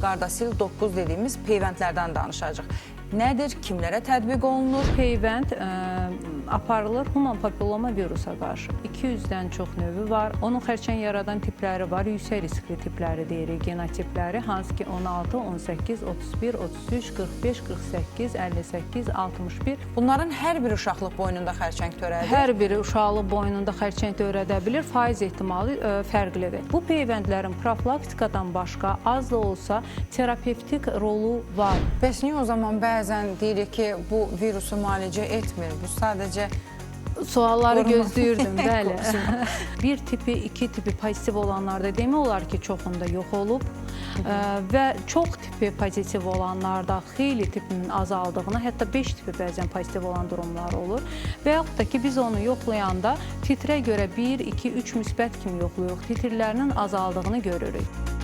Gardasil 9 dediyimiz peyvəndlərdən danışacağıq. Nədir, kimlərə tətbiq olunur? Peyvənd aparılır human papilloma virusa qarşı. 200-dən çox növü var. Onun xərçəng yaradan tipləri var, yüksək riskli tipləri deyirik, genotipləri, hansı ki 16, 18, 31, 33, 45, 48, 58, 61. Bunların hər biri uşaqlıq boynunda xərçəng törədir. Hər biri uşaqlıq boynunda xərçəng törədə bilir, faiz ehtimalı fərqlidir. Bu peyvəndlərin profilaktikadan başqa az da olsa terapevtik rolu var. Bəs niyə o zaman bəzən deyirik ki, bu virusu müalicə etmir, bu sadəcə Sualları Qoruma. gözləyirdim, bəli. Bir tipi, iki tipi pozitiv olanlarda demək olar ki, çoxunda yox olub və çox tipi pozitiv olanlarda xeyli tipinin azaldığını, hətta 5 tipi bəzən pozitiv olan durumlar olur. Və yaxud da ki, biz onu yoxlayanda titrə görə 1, 2, 3 müsbət kimi yoxlayırıq, titrlərinin azaldığını görürük.